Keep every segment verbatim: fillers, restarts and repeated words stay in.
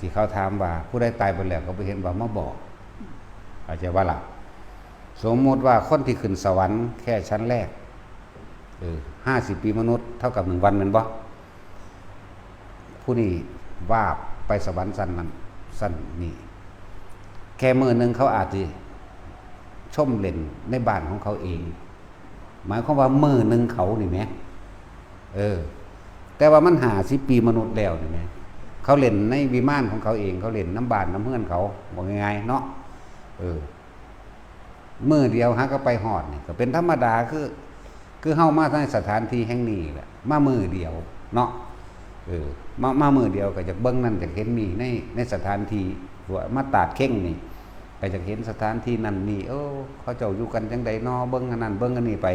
ที่เขาถามว่าผู้ใดตายไปแล้วก็บ่เห็นว่ามาบอก เข้าใจบ่ล่ะ? สมมุติว่าคนที่ขึ้นสวรรค์แค่ชั้นแรก เออ ห้าสิบปีมนุษย์เท่ากับหนึ่งวันแม่นบ่? ผู้นี้วาบไปสวรรค์ชั้นนั้น ชั้นนี้ แค่มื้อหนึ่งเขาอาจสิชมเล่นในบ้านของเขาเอง หมายความว่ามื้อหนึ่งเขานี่แหม เออ แต่ว่ามันห้าสิบปีมนุษย์แล้วนี่แหม เขาเล่นในวิมานของเขาเอง เขาเล่นนำบ้านนำเฮือนเขา ว่าง่ายๆเนาะ เออ มื้อเดียวหาก็ไปฮอดนี่ ก็เป็นธรรมดา คือ คือเฮามาในสถานที่แห่งนี้แหละ มามื้อเดียวเนาะ เออ มา มามื้อเดียวก็อยากเบิ่งนั่นอยากเห็นนี่ ใน ในสถานที่ พวกมาตาดเข่งนี่ ก็อยากเห็นสถานที่นั่นนี่ โอ้ เขาเจ้าอยู่กันจั่งใดน้อ เบิ่งอันนั้นเบิ่งอันนี้ไป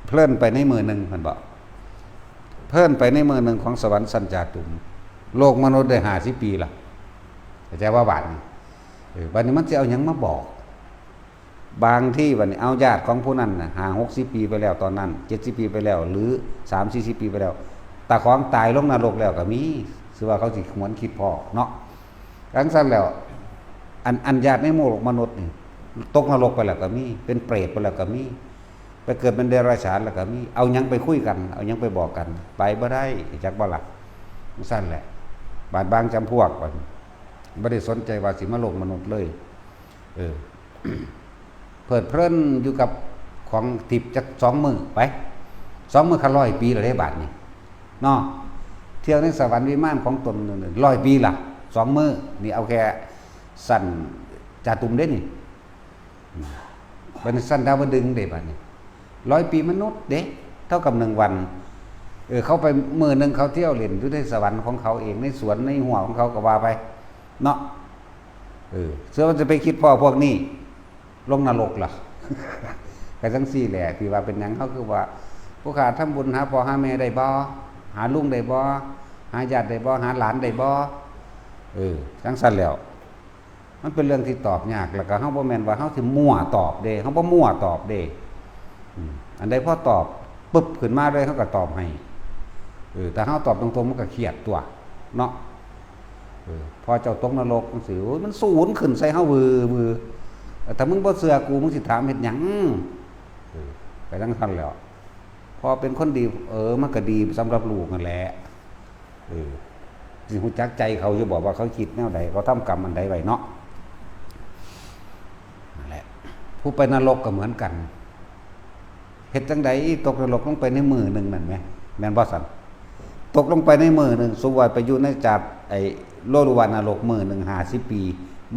เพลินไปในมื้อหนึ่ง เพิ่นบอก เพลินไปในมื้อหนึ่งของสวรรค์ชั้นจาตุม โลกมนุษย์ได้ห้าสิบปีล่ะ เข้าใจว่าบาดนี้ เออ บัดนี้มันสิเอาหยังมาบอก? บางทีบัดนี้เอาญาติของผู้นั้นน่ะ ห้าหกสิบปีไปแล้วตอนนั้น เจ็ดสิบปีไปแล้ว หรือสามสี่สิบปีไปแล้ว ตาของตายลงนรกแล้วก็มี คือว่าเขาสิหวนคิดพ้อเนาะ จั่งซั้นแล้ว อัน อันญาติในโลกมนุษย์นี่ ตกนรกไปแล้วก็มี เป็นเปรตไปแล้วก็มี ไปเกิดเป็นเดรัจฉานแล้วก็มี เอาหยังไปคุยกัน เอาหยังไปบอกกัน ไปบ่ได้ จักบ่ล่ะ จั่งซั้นแหละ บาดบางจำพวกบัดนี้ บ่ได้สนใจว่าสิมาโลกมนุษย์เลย เออ เพลิดเพลินอยู่กับของทิพย์จักสองมื้อไป สองมื้อก็ร้อยปีแล้วเด้บาดนี้ เนาะ เที่ยวในสวรรค์วิมานของตนร้อยปีล่ะ สองมื้อ นี่เอาแค่ชั้นจาตุมเด้นี่ เป็นชั้นดาวดึงส์เด้บาดนี้ ร้อยปีมนุษย์เด้ เท่ากับหนึ่งวัน เออ เขาไปมื้อหนึ่งเขาเที่ยวเล่นอยู่ในสวรรค์ของเขาเอง ในสวนในหัวของเขาก็ว่าไป เนาะ เออ เชื่อว่าจะไปคิดพ้อพวกนี้ ลงนรกล่ะ ก็จั่งซี้แหละ ที่ว่าเป็นหยังเขาคือว่า ผู้ข้าทำบุญหาพ่อหาแม่ได้บ่ หาลุงได้บ่ หาญาติได้บ่ หาหลานได้บ่ เออ จั่งซั้นแล้ว มันเป็นเรื่องที่ตอบยาก แล้วก็เฮาบ่แม่นว่าเฮาสิมั่วตอบเด้ เฮาบ่มั่วตอบเด้ อืม อันใดพอตอบปึ๊บขึ้นมาเลย เฮาก็ตอบให้ เออ แต่เฮาตอบตรงๆ มันก็เครียดตั๊ว เนาะ เออ พอเจ้าตกนรกจั่งซี้ โอ้ย มันสูนขึ้นใส่เฮา วือ วือ เออ ถ้ามึงบ่เชื่อกู มึงสิถามเฮ็ดหยัง เออ ไปจั่งซั้นแหล้ว พอเป็นคนดี เออ มันก็ดีสำหรับลูกนั่นแหละ เออ สิฮู้จักใจเขาอยู่บ่ ว่าเขาคิดแนวใด เขาทำกรรมอันใดไว้เนาะ นั่นแหละ ผู้ไปนรกก็เหมือนกัน เฮ็ดจั่งใดตกนรกลงไปในมื้อหนึ่งนั่นแหม แม่นบ่ซั่น ตกลงไปในมื้อหนึ่ง สมมุติว่าไปอยู่ในจาตุ ไอ้โลลุวานรกมื้อหนึ่งห้าสิบปี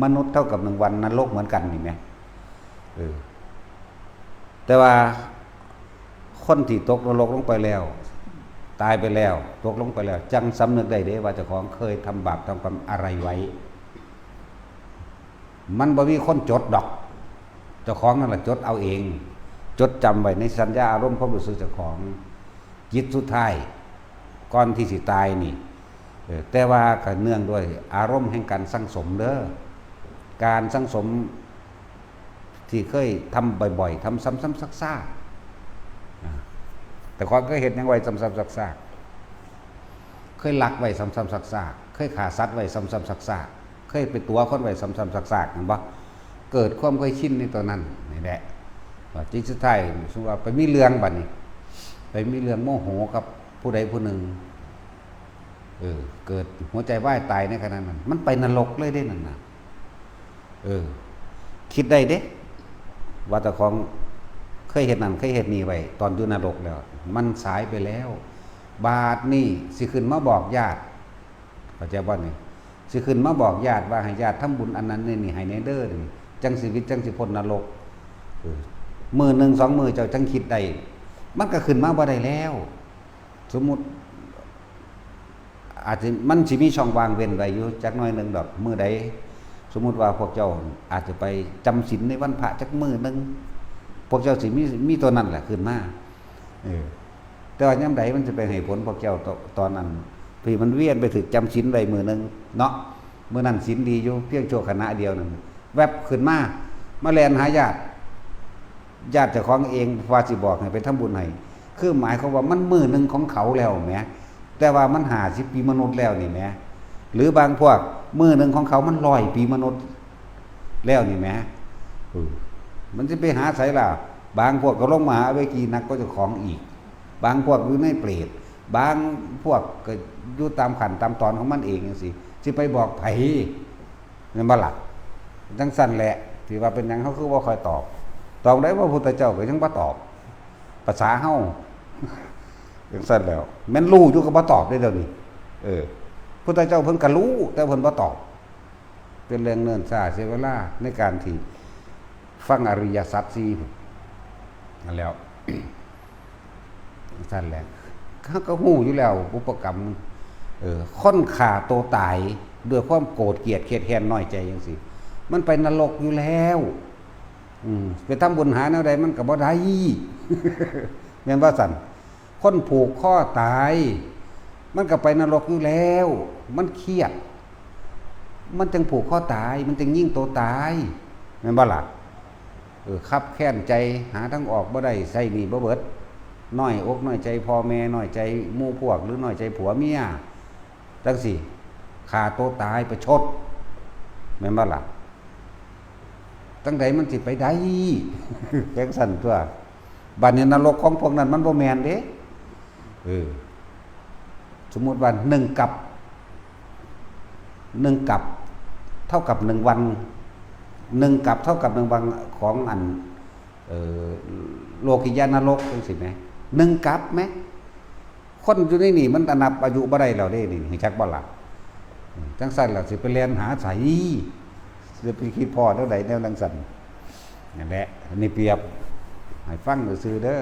มนุษย์เท่ากับหนึ่งวัน นรกเหมือนกันนี่แหม เออ แต่ว่าคนที่ตกนรกลงไปแล้ว ตายไปแล้ว ตกลงไปแล้ว จั่งสำนึกได้เด้ว่าเจ้าของเคยทำบาปทำกรรมอะไรไว้ มันบ่มีคนจดดอก เจ้าของนั่นแหละจดเอาเอง จดจำไว้ในสัญญาอารมณ์ความรู้สึกเจ้าของ จิตสุดท้าย ก่อนที่สิตายนี่ เออ แต่ว่าก็เนื่องด้วยอารมณ์แห่งการสั่งสมเด้อ การสั่งสมที่เคยทำบ่อยๆ ทำซ้ำๆซากๆ อ่า แต่ก่อนเคยเฮ็ดหยังไว้ซ้ำๆซากๆ เคยลักไว้ซ้ำๆซากๆ เคยฆ่าสัตว์ไว้ซ้ำๆซากๆ เคยไปตั๋วคนไว้ซ้ำๆซากๆ แม่นบ่ เกิดความเคยชินในตอนนั้น นี่แหละ ว่าจิตสุดท้าย สมมุติว่าไปมีเรื่องบัดนี้ ไปมีเรื่องโมโหกับผู้ใดผู้หนึ่ง เออ เกิดหัวใจวายตายในขณะนั้น มันไปนรกเลยเด้นั่นน่ะ เออ คิดได้เด้ ว่าเจ้าของเคยเฮ็ดนั่นเคยเฮ็ดนี่ไว้ ตอนอยู่นรกแล้ว มันสายไปแล้ว บาดนี้สิขึ้นมาบอกญาติ เข้าใจบ่นี่ สิขึ้นมาบอกญาติว่าให้ญาติทำบุญอันนั้นนี่ นี่ให้แหน่เด้อนี่ จั่งชีวิตจั่งสิพ้นนรก เออ มื้อหนึ่งสองมื้อเจ้าจั่งคิดได้ มันก็ขึ้นมาบ่ได้แล้ว สมมุติ อาจสิ มันสิมีช่องว่างเว้นไว้อยู่จักหน่อยหนึ่งดอก มื้อใด สมมุติว่าพวกเจ้าอาจจะไปจำศีลในวันพระจักมื้อหนึ่ง พวกเจ้าสิมี มีตัวนั้นแหละขึ้นมา เออ แต่ว่ายามใดมันจะไปให้ผลพวกเจ้าต- ตอนนั้น ที่มันเวียนไปถืกจำศีลไว้มื้อหนึ่งเนาะ มื้อนั้นศีลดีอยู่ เพียงชั่วขณะเดียวนั่น แวบขึ้นมา มาแล่นหาญาติ ญาติเจ้าของเองว่าสิบอกให้ไปทำบุญให้ คือหมายความว่ามันมื้อหนึ่งของเขาแล้วแหม แต่ว่ามันห้าสิบปีมนุษย์แล้วนี่แหม หรือบางพวกมื้อหนึ่งของเขามันร้อยปีมนุษย์ แล้วนี่แหม เออ มันสิไปหาไสล่ะ บางพวกก็ลงมหาเวทีหนักกว่าเจ้าของอีก บางพวกอยู่ในเปรต บางพวกก็อยู่ตามขั้นตามตอนของมันเองจังซี้ สิไปบอกไผ แม่นบ่ล่ะ จังซั่นแหละ ที่ว่าเป็นหยังเขาคือบ่ค่อยตอบ ตอบได้ว่าพุทธเจ้าก็ยังบ่ตอบ ภาษาเฮา จังซั่นแล้ว แม่นรู้อยู่ก็บ่ตอบได้เดี๋ยวนี้ เออ พุทธเจ้าเพิ่นก็รู้ แต่เพิ่นบ่ตอบ เป็นเรื่องเนิ่นช้าเสียเวลาในการที่ฟังอริยสัจสี่ นั่นแหล้ว ซั่นแหละ เขาก็ฮู้อยู่แล้ว บุพกรรม เออ คนฆ่าตัวตายด้วยความโกรธเกลียดเคียดแค้นน้อยใจจังซี้ มันไปนรกอยู่แล้ว อืม ไปทำบุญหาแนวใดมันก็บ่ได้ แม่นว่าซั่น คนผูกคอตาย มันก็ไปนรกอยู่แล้ว มันเครียด มันจึงผูกคอตาย มันจึงยิงตัวตาย แม่นบ่ล่ะ เออ คับแค้นใจ หาทางออกบ่ได้ ใช้หนี้บ่เบิด น้อยอกน้อยใจพ่อแม่ น้อยใจหมู่พวก หรือน้อยใจผัวเมีย จังซี้ ฆ่าตัวตายประชด แม่นบ่ล่ะ จังใดมันสิไปได้ จังซั่นตั๊ว บัดนี้นรกของพวกนั้นมันบ่แม่นเด้ เออ สมมุติว่าหนึ่งกัป หนึ่งกัป เท่ากับหนึ่งวัน หนึ่งกัปเท่ากับหนึ่งวันของอัน เอ่อ โลกิยานรกจังซี้แหม หนึ่งกัปแหม คนอยู่ในนี่มันนับอายุบ่ได้แล้วเด้นี่ รู้จักบ่ล่ะ อืม จังซั่นล่ะสิไปแล่นหาไส สิไปคิดพ้อแนวใดแนวจังซั่น นั่นแหละ อันนี้เปรียบให้ฟังซื่อๆเด้อ